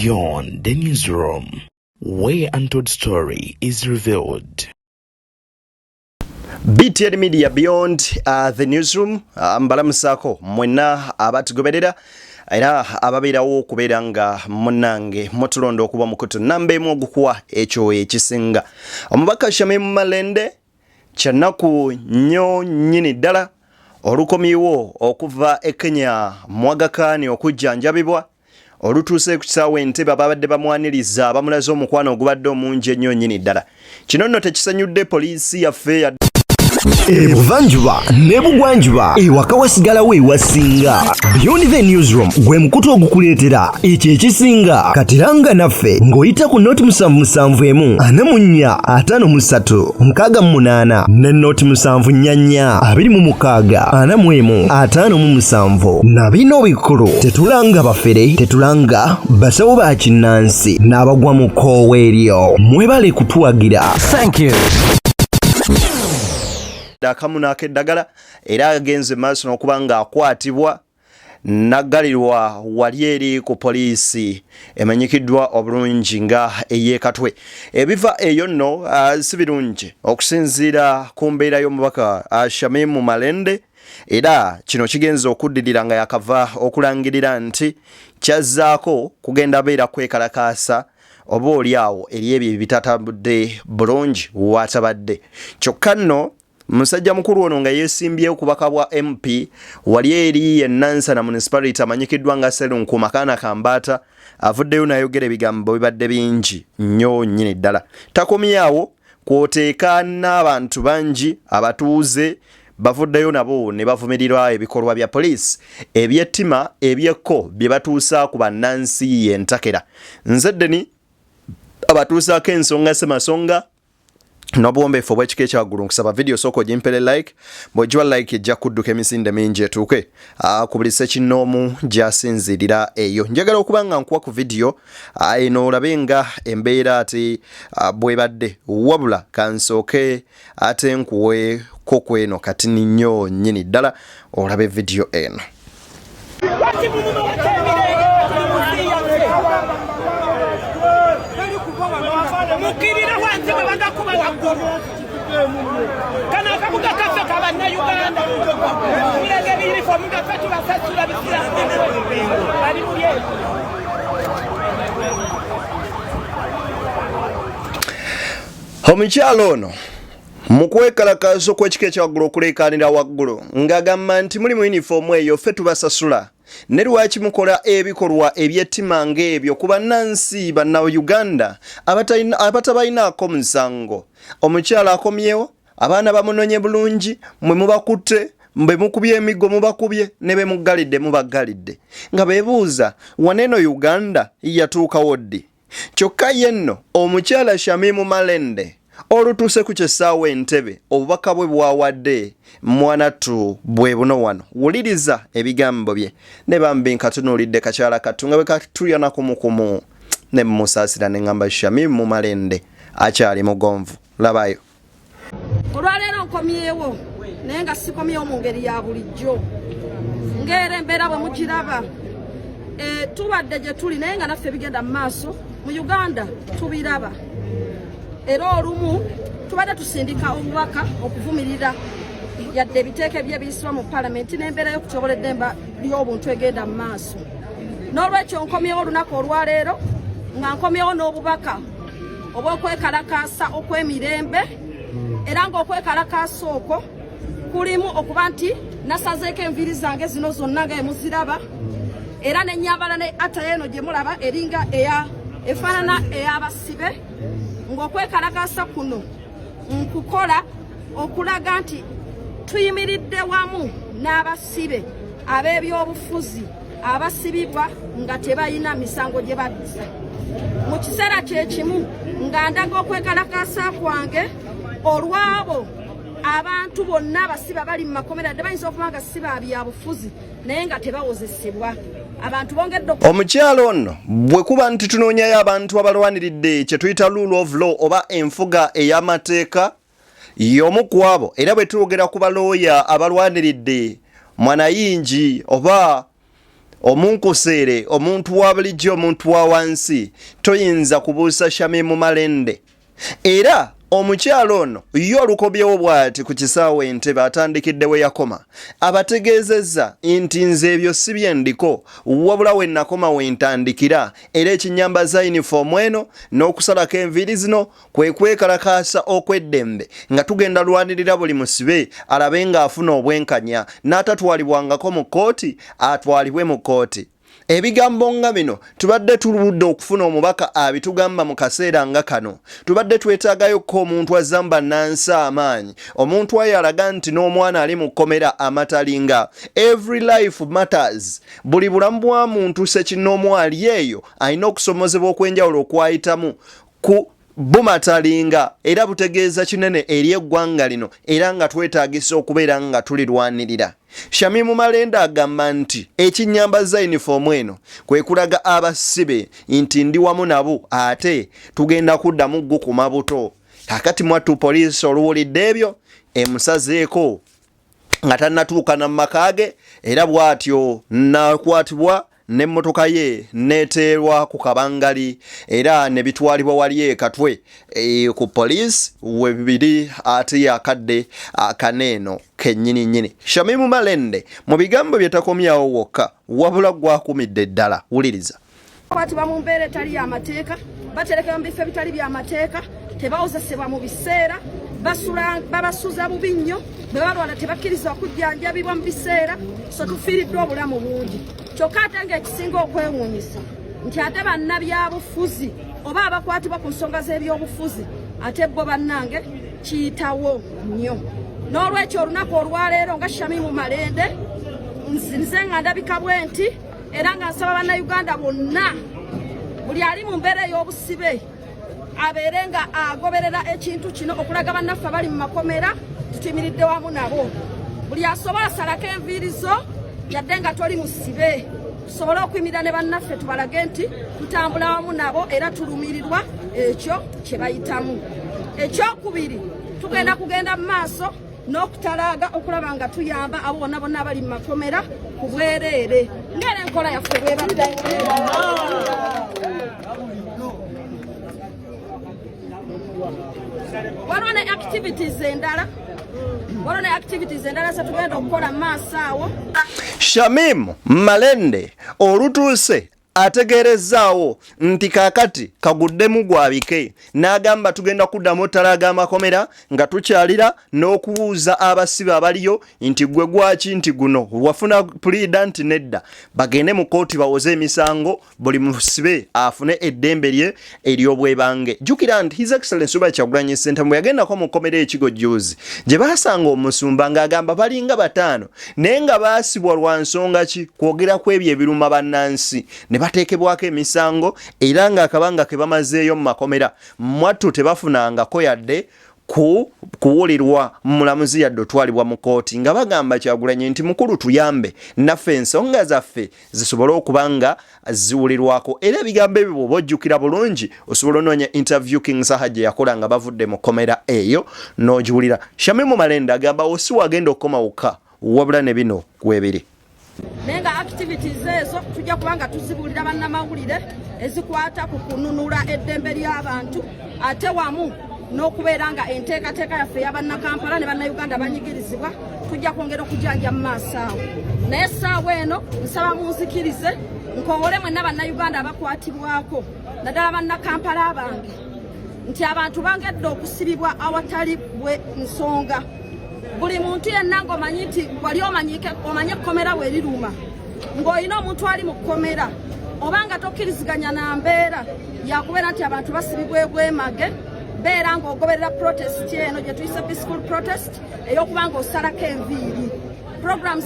Beyond the Newsroom, where untold story is revealed. BTN Media Beyond the Newsroom, mbalamusaako mwenna abatugoberera era ababeerawo okubeera nga munnange mutulonda okuba mukutu namba emu ogukuwa ekyo ekisinga. Omubaka Shamim Malende kyannaku nnyo nnyini ddala olukomyewo okuva e Kenya mwagakaani okujjanjabibwa olutuuse ku kisaawe Entebbe ababadde bamwaniriza bamulaze omukwano ogubadde omungi ennyo nnyini ddala. Kino nno tekisanyudde poliisi yaffe ya Ebuvanjuba n'ebugwanjuba ewaka wasigalawo ewasinga. Beyond the Newsroom gwe mukutu ogukuleetera ekyo ekisinga. Katiranga naffe ng'oyita ku noti 771 44 53 68 ne noti 744 26 41 57. Na bino bikulu, tetulanga bafere, tetulanga basawo ba kinnansi n'abagwa mu kkoowa eryo. Mwebale kutuwagira. Thank you. Akamu n'akeddagala era agenze maaso n'okuba ng'akwatibwa naggalirwa wali eri ku poliisi emanyikiddwa obulungi nga ey'e Katwe. Ebiva eyo nno si birungi okusinziira ku mbeera y'omubaka Shamimu Malende, era kino kigenza okuddirira nga yakava okulangirira nti kyazzaako kugenda beera kwekalakaasa oba oli awo eri ebyo ebitatambudde bulungi watabadde. Kyokka nno musajja mukulu ono nga yeesimbyewo ku bubaka bwa MP wali eri ye Nansana Municipality amanyikiddwa nga Serunkuma Kaana Kambaata avuddeyo n'ayogera ebigambo bibadde bingi nnyo nnyini ddala. Takomyawo kwoteeka n'abantu bangi abatuuze bavuddeyo nabo ne bavumirirwa ebikolwa bya poliisi ebyettima ebyekko bye batuusa ku bannansi y'entakera. Nze Ddeni abatuusaako ensonga semasonga n'obuwombeefu obw'ekika ekyawaggulu. Nkusaba vidiyo sooka ogimpere like. Bw'ogiwa like ejja kudduka emisinde mingi etuuke ku buli ssekinnoomu gy'asinziirira eyo. Njagala okuba nga nkuwa ku vidiyo eno olabe nga embeera ate bw'ebadde, wabula kansooke ate nkuwe ko kweno katini nnyo nnyini ddala olabe vidiyo eno. Lwaki mumubaako emirembe tuli mu nsi yaffe? Mukkirire wansi bwe bagakuba waggulu. Kano akabuga kaffe ka Bannayuganda. Mulaga ebiyunifoomu nga ffe tubasasula bisiramu ali muli ebyo. Omukyalo ono mu kwekalakaasa okw'ekika ekyawaggulu okuleekaanira waggulu ng'agamba nti muli mu yunifoomu eyo ffe tubasasula ne lwaki mukola ebikolwa eby'ettima ng'ebyo ku bannansi Bannayuganda abatabalinaako musango. Omukyala akomyewo, abaana bamunonye bulungi, mwe mubakutte, mbe mukubye emiggo mubakubye, ne be muggalidde mubaggalidde, nga beebuuza waneeno Uganda yatuukawo ddi? Kyokka ye nno omukyala Shamimu Malende olutuuse ku kisaawe Entebbe obubaka bwe bwawadde mwanattu bwe buno wano. Wuliriza ebigambo bye ne bambi nkatunuulidde kakyala kattu nga bwe katuyana kumukumu ne mmusaasira ne ŋŋamba Shamimu Malende akyali mugonvu. Labayo. Olwaleero nkomyewo naye nga sikomyewo mu ngeri ya bulijjo ng'era embeera bwe mugiraba. Tubadde gye tuli naye nga naffe bigenda mu maaso mu Uganda tubiraba, era olumu tubadde tusindika obubaka okuvumirira yadde ebiteeka ebyebiyisibwa mu palamenti n'embeera y'okutyobola eddemba ly'obuntu egenda mu maaso. N'olwekyo nkomyewo olunaku olwaleero nga nkomyewo n'obubaka obw'okwekalakaasa okw'emirembe, era ng'okwekalakaasa okwo kulimu okuba nti nasazeeko enviiri zange zino zonna nga emuziraba, era nenyambala ne attire eno gye mulaba eringa eya efaanana ey'abasibe, ng'okwekalakaasa kuno nkukola okulaga nti tuyimiridde wamu n'abasibe ab'ebyobufuzi abasibibwa nga tebalina misango gye bazza. Mu kiseera kyekimu nga ndaga okwekalakaasa kwange olw'abo abantu bonna abasibe abali mu makomera, dde bayinza okuba nga si ba byabufuzi naye nga tebawozesebwa. Abantu bongedde Omukyalo ono bwe kuba nti tunoonyayo abantu abalwaniridde kye tuyita rule of law oba enfuga ey'amateeka, y'omu ku abo. Era bwe twogera ku balooya abalwaniridde mwanayingi oba Omunkuseere, omuntu wa bulijjo, omuntu wa wansi, toyinza kubuusa Shamimu Malende. Era omukyala ono ye olukobyewo bw'ati ku kisaawe Entebbe atandikidde we yakoma, abategeezezza nti nze ebyo si bye ndiko, wabula we nakoma we ntandikira, era ekinnyambaza yunifoomu eno n'okusalako enviiri zino kwe kwekalakaasa okw'eddembe nga tugenda lwanirira buli musibe alabe ng'afuna obwenkanya n'atatwalibwangako mu kkooti atwalibwe mu kkooti. Ebigambo nga bino tubadde tuludde okufuna omubaka abitugamba mu kaseera nga kano. Tubadde twetaagayo ko omuntu azza mu bannansi amaanyi, omuntu ayo alaga nti n'omwana ali mu kkomera amatalinga. Every life matters. Buli bulamu bwa muntu ssekinnoomu ali eyo alina okusomozebwa okw'enjawulo okwayitamu ku bumatalinga era butegeeza kinene eri eggwanga lino era nga twetaagisa okubeera nga tulirwanirira. Shamimu Malende agamba nti ekinnyambaza yunifoomu eno kwe kulaga abasibe nti ndi wamu nabo ate tugenda kuddamu gukuma buto. Kaakati mwattu poliisi oluwulidde ebyo emusazeeko nga tannatuuka na mu maka ge era bw'atyo n'akwatibwa n'emmotoka ye n'eteerwa ku kabangali era ne bitwalibwa wali e Katwe e, ku poliisi we biri ate yakadde akaneeno kennyini nnyini. Shamimu Malende mu bigambo bye takomyawo wokka wabula gwakumidde ddala. Wuliriza. Bakwatibwa mu mbeera etali y'amateeka, baterekebwa mu bifo ebitali by'amateeka, tebawozesebwa mu biseera, basula babasuza bubi nnyo, bwe balwala tebakkirizibwa kujjanjabibwa mu biseera, so tufiiriddwa obulamu bungi. Kyokka ate ng'ekisinga okwewuunyisa nti ate bannabyabufuzi oba abakwatibwa ku nsonga z'ebyobufuzi ate bo bannange kiyitawo nnyo. N'olwekyo olunaku olwaleero nga Shamimu Malende nze nga ndabika bwe nti era nga nsaba bannayuganda bonna buli ali mu mbeera ey'obusibe abeere nga agoberera ekintu kino okulaga bannaffe abali mu makomera tutuyimiridde wamu nabo. Buli asobola asalako enviiri zo yadde nga toli musibe, tusobole okuyimirira ne bannaffe tubalage nti tutambula wamu nabo era tulumirirwa ekyo kye bayitamu. Ekyokubiri, tugenda kugenda mu maaso n'okutalaaga okulaba nga tuyamba abo bonna bonna abali mu makomera ku bwereere ng'era enkola yaffe bwebadde. Waliwo ne activities endala, waliwo ne activities endala zetugenda okukola mu maaso awo. Shamim Malende olutuuse ategeerezzaawo nti kaakati kaguddemu gwabike n'agamba tugenda kuddamu ottalaaga amakomera nga tukyalira n'okubuuza abasibe abaliyo nti gwe gwaki nti guno wafuna puliida nti nedda, bagende mu kkooti bawoze emisango buli musibe afune eddembe lye ery'obwebange. Jjukira nti His Excellency Robert Kyagulanyi Ssentamu bwe yagendako mu kkomera e Kigo jjuuzi gye baasanga omusumba ng'agamba balinga bataano naye nga baasibwa lwa nsonga ki kwogera ku ebyo ebiruma bannansi ne bateekebwako emisango era ng'akabanga ke bamazeeyo mu makomera mwattu tebafunangako yadde ku kuwulirwa mulamuzi yadde otwalibwa mu kkooti nga bagamba Kyagulanyi nti mukulu tuyambe naffe ensonga zaffe zisobole okuba nga ziwulirwako. Era ebigambo ebyo bw'oba ojjukira bulungi osobola onoonya interview King Saha gye yakola nga bavudde mu kkomera eyo n'ogiwulira. Shamimu Malende agamba wo si wagenda okukoma wokka wabula ne bino weebiri. Naye nga activities ezo tujja kuba nga tuzibuulira bannamawulire ezikwata ku kununula eddembe ly'abantu ate wamu n'okubeera nga enteekateeka yaffe eya Bannakampala ne Bannayuganda banyigirizibwa tujja kwongera okujanja mu maaso awo. Naye essaawa eno nsaba munzikirize nkowole mwenna Bannayuganda abakwatibwako naddala Bannakampala bange nti abantu bangedde okusibibwa awatali bwe nsonga. Buli muntu yenna ng'omanyi nti wali omanye ekkomera bwe liruma ng'olina omuntu ali mu kkomera oba nga tokkiriziganya na mbeera yakubeera nti abantu basibibwa ebwemage, beera ng'ogoberera protest eno gye tuyise peaceful protest ey'okuba ng'osalako enviiri. Programs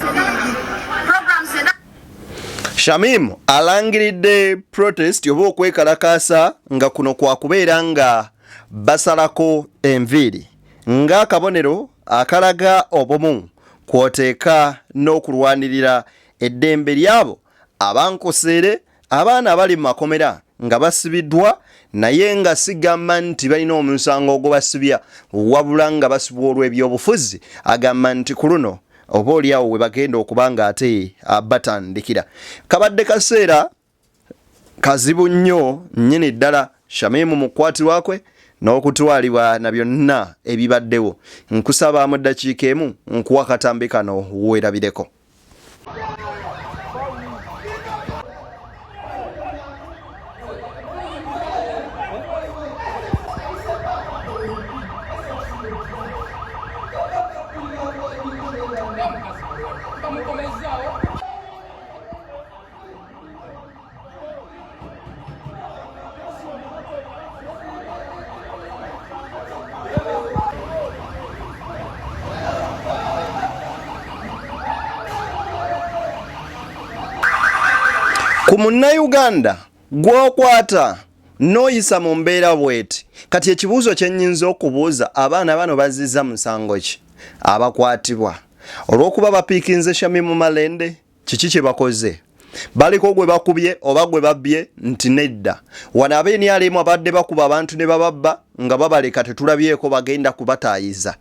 Shamim alangiridde protest oba okwekalakaasa nga kuno kwakubeera nga basalako enviiri ng'akabonero akalaga obumu kw'oteeka n'okulwanirira eddembe ly'abo abankoseere abaana abali mu makomera nga basibiddwa naye nga sigamba nti balina omusango ogubasibya wabula nga basibwa olw'ebyobufuzi. Agamba nti ku luno Oba oli awo we bagenda okuba nga ate batandikira. Kabadde kaseera kazibu nnyo nnyini ddala Shamimu mu kukwatirwa kwe n'okutwalibwa na byonna ebibaddewo. Nkusaba mu ddakiika emu nkuwa akatambi kano weerabireko. Ku Munnayuganda gw'okwata n'oyisa mu mbeera bw'eti, kati ekibuuzo kye nnyinza okubuuza, abaana bano bazizza musango ki abakwatibwa olw'okuba bapiikinze Shamim Malende? Kiki kye bakoze? Baliko gwe bakubye oba gwe babbye? Nti nedda. Wano aba NRM abadde bakuba abantu ne bababba nga babaleka, tetulabyeko bagenda kubataayiza.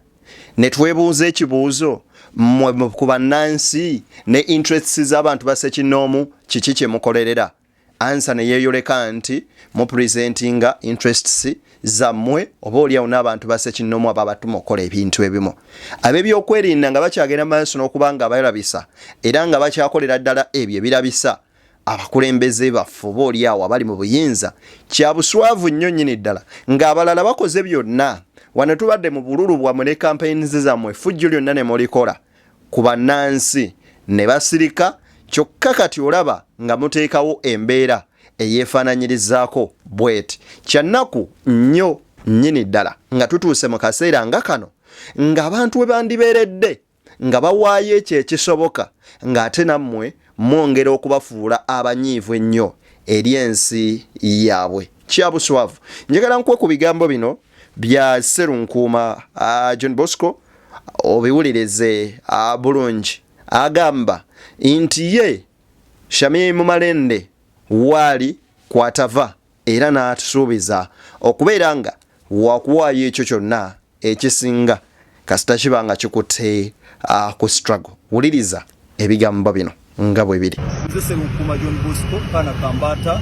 Ne twebuuza ekibuuzo, mmwe ku bannansi ne interests z'abantu ba ssekinnoomu kiki kye mukolerera? Ansa ne yeeyoleka nti mupresentinga interests zammwe oba oliawo n'abantu ba ssekinnoomu ababatuma okukola ebintu ebimu. Ab'ebyokwerinda nga bakyagenda maaso n'okuba nga balabisa era nga bakyakolera ddala ebyo ebirabisa abakulembeze baffe oba oliawo abali mu buyinza. Kya buswavu nnyo nnyini ddala ng'abalala bakoze byonna. Wano tubadde mu bululu bwammwe ne campaigns zammwe, effujjo lyonna ne mulikola ku bannansi ne basirika, kyokka kati olaba nga muteekawo embeera eyeefaananyirizaako bweti. Kyannaku nnyo nnyini ddala nga tutuuse mu kaseera nga kano ng'abantu we bandibeeredde nga bawaayo ekyo ekisoboka, ng'ate nammwe mwongera okubafuula abanyiivu ennyo eri ensi yaabwe. Kya buswavu. Njagala nkuwe ku bigambo bino bya Sserunkuuma John Bosco obiwulirize bulungi. Agamba nti ye Shamim Malende waali kwatava era n'atusuubiza okubeera nga wakuwaayo ekyo kyonna ekisinga kasita kiba nga kikutte ku struggle. Wuliriza ebigambo bino nga bwe biri. Nze Sserunkuuma John Bosco Kaana Kambaata,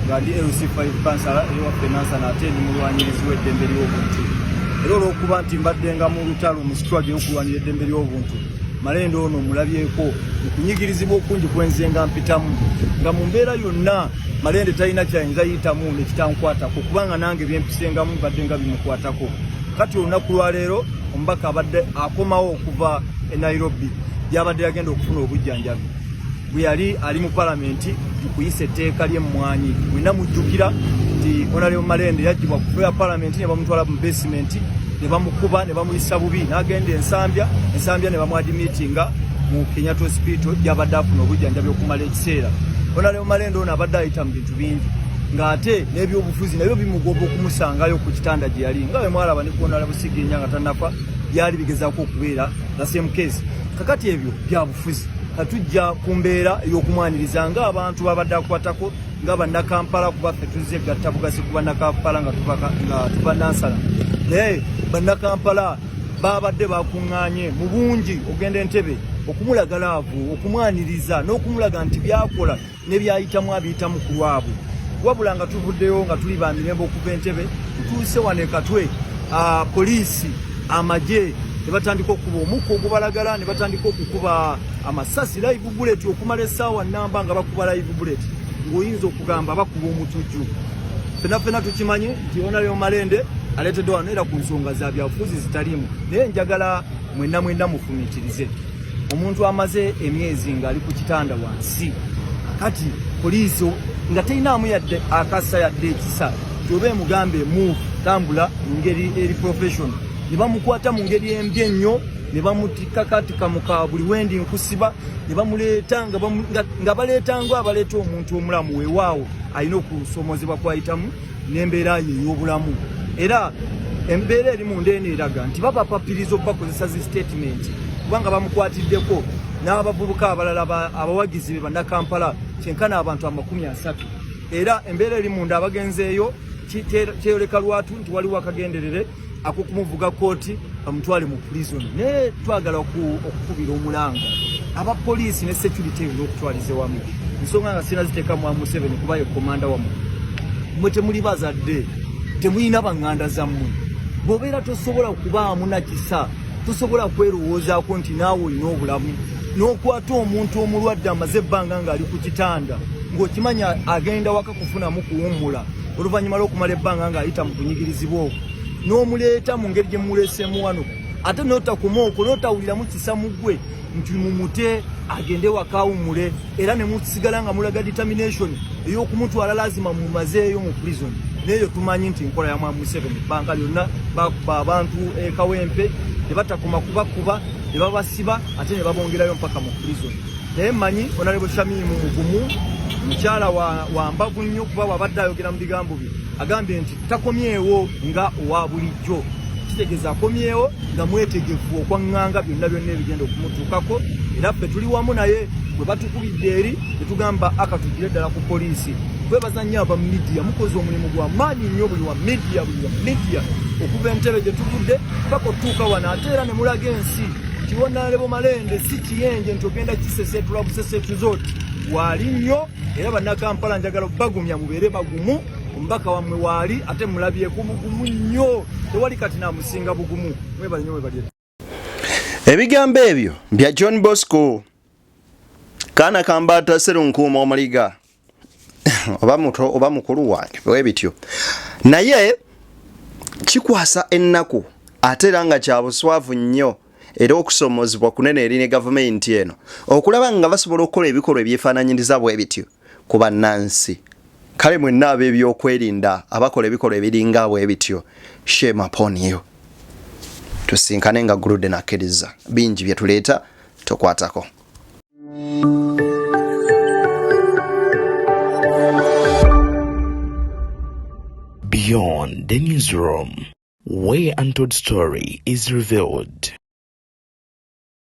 nga ndi LC5 kansala ewaffe Nansana, ate ndi mulwanyirizi w'eddembe ly'obuntu. Era olw'okuba nti mbaddenga mu lutalo mu struggle ey'okulwanira eddembe ly'obuntu, Malende ono mulabyeko mu kunyigirizibwa okungi kwenzenga mpitamu, nga mu mbeera yonna Malende talina kyayinza yitamu nekitankwatako, kubanga nange byempisengamu mbadde nga bimukwatako. Kati olunaku lwaleero omubaka abadde akomawo okuva e Nairobi gyabadde yagenda okufuna obujjanjabi bwe yali ali mu palamenti mu kuyisa etteeka ly'emmwanyi. Mwenna mujjukira nti Honorable Malende yaggyibwa ku floor ya palamenti ne bamutwala mu basement ne bamukuba ne bamuyisa bubi, n'agenda Ensambya, Ensambya ne bamwadimitinga mu Kenyatta Hospital gy'abadde afuna obujjanjabi okumala ekiseera. Honorable Malende ono abadde ayita mu bintu bingi, ng'ate n'ebyobufuzi nabyo bimugoba okumusangayo ku kitanda gye yali, nga bwe mwalaba ne ku Honorable Ssegirinya nga tannafa, byali bigezaako okubeera the same case. Kakati ebyo byabufuzi, katujja ku mbeera ey'okumwaniriza ng'abantu babadde akwatako nga Bannakampala, kuba ffe tuzze gatta bugasi ku Bannakampala nga tuva Nansana, naye Bannakampala babadde bakuŋŋaanye mu bungi ogenda Entebbe okumulaga laavu, okumwaniriza n'okumulaga nti byakola ne byayitamu abiyitamu ku lwabwe. Wabula nga tuvuddeyo nga tuli ba mirembe okuva Entebbe, tutuuse wano e Katwe, poliisi, amagye ne batandika okukuba omukka ogubalagala, ne batandika okukuba amasasi live bullet okumala essaawa nnamba nga bakuba live bullet, ng'oyinza okugamba bakuba omutujju. Fena fena tukimanyi nti Honorable Malende aleeteddwa wano era ku nsonga za byabufuzi zitaliimu, naye njagala mwenna mwenna mufumiitirize. Omuntu amaze emyezi ng'ali ku kitanda wansi, kati poliisi nga terinaamu yadde akasa yadde ekisa nti oba emugambe move, tambula mu ngeri eri professional, ne bamukwata mu ngeri embi ennyo, ne bamutikakatika mu ka buli wendi nkusiba, ne bamuleeta nga baleeta nga abaleeta omuntu omulamu. Weewaawo alina okusoomozebwa kwayitamu n'embeera ye ey'obulamu, era embeera eri munda eno eraga nti babapapiriza okubakozesa zi statement, kubanga bamukwatiddeko n'abavubuka abalala abawagizi be Bannakampala kyenkana abantu 30. Era embeera eri munda abagenzeeyo kyeyoleka lwatu nti waliwo akagenderere ak'okumuvuga kooti bamutwale mu prison. Naye twagala okukubira omulanga aba poliisi ne security eyo n'okutwaliza wamu ensonga nga sina ziteeka mwa Museveni kuba ye komanda wammwe. Mmwe temuli bazadde, temulina baŋŋanda zammwe. Bw'obeera tosobola kubaamu na kisa, tosobola kwerowoozaako nti naawe olina obulamu, n'okwata omuntu omulwadde amaze ebbanga ng'ali ku kitanda ng'okimanya agenda waka kufunamu kuwummula oluvannyuma lw'okumala ebbanga ng'ayita mu kunyigirizibwa okwo, n'omuleeta mu ngeri gye mumuleeseemu wano, ate n'otakoma okwo n'otawuliramu kisa mu ggwe nti mumute agende waka awummule, era ne musigala nga mulaga determination ey'okumutwala lazima mumazeeyo mu prison. N'eyo tumanyi nti nkola ya Mwami Museveni. Ebbanga lyonna bakuba abantu e Kawempe, ne batakoma kubakuba, ne babasiba ate ne babongerayo mpaka mu prison. Naye mmanyi Honorable Shamimu mugumu, mukyala wa mbavu nnyo, kuba wabadde ayogera mu bigambo bye agambye nti takomyewo nga owa bulijjo, kitegeeza akomyewo nga mwetegefu okwaŋŋanga byonna byonna ebigenda okumutuukako. Era ffe tuli wamu naye bwe batukubidde eri tetugamba akatugire ddala ku poliisi. Kwebaza nnyo aba media, mukoze omulimu gwa maanyi nnyo, buli wa media, buli wa media, okuva entebe gye tuvudde paka otuuka wano, ate era ne mulaga ensi nti Honorable Malende si kiyenje nti ogenda kisesetula busesetuza oti waali nnyo. Era bannakampala njagala bagumya, mubeere bagumu, omubaka wammwe waali ate mulabyeko mugumu nnyo, tewali kati namusinga bugumu. Mwebale nnyo, mwebale. Ebigambo ebyo bya John Bosco Kaana Kambaata Serunkuuma Omuliga, oba muto oba mukulu wange bwe bityo, naye kikwasa ennaku ate era nga kya buswavu nnyo era okusomozebwa kunene eri ne gavumenti eno okulaba nga basobola okukola ebikolwa ebyefaananyiriza bwe bityo ku bannansi. Kale mwenna ab'ebyokwerinda abakola ebikolwa ebiringa bwe bityo, shame upon you. Tusinkane nga guludde nakkiriza bingi bye tuleeta tokwatako. Beyond the Newsroom, where untold story is revealed.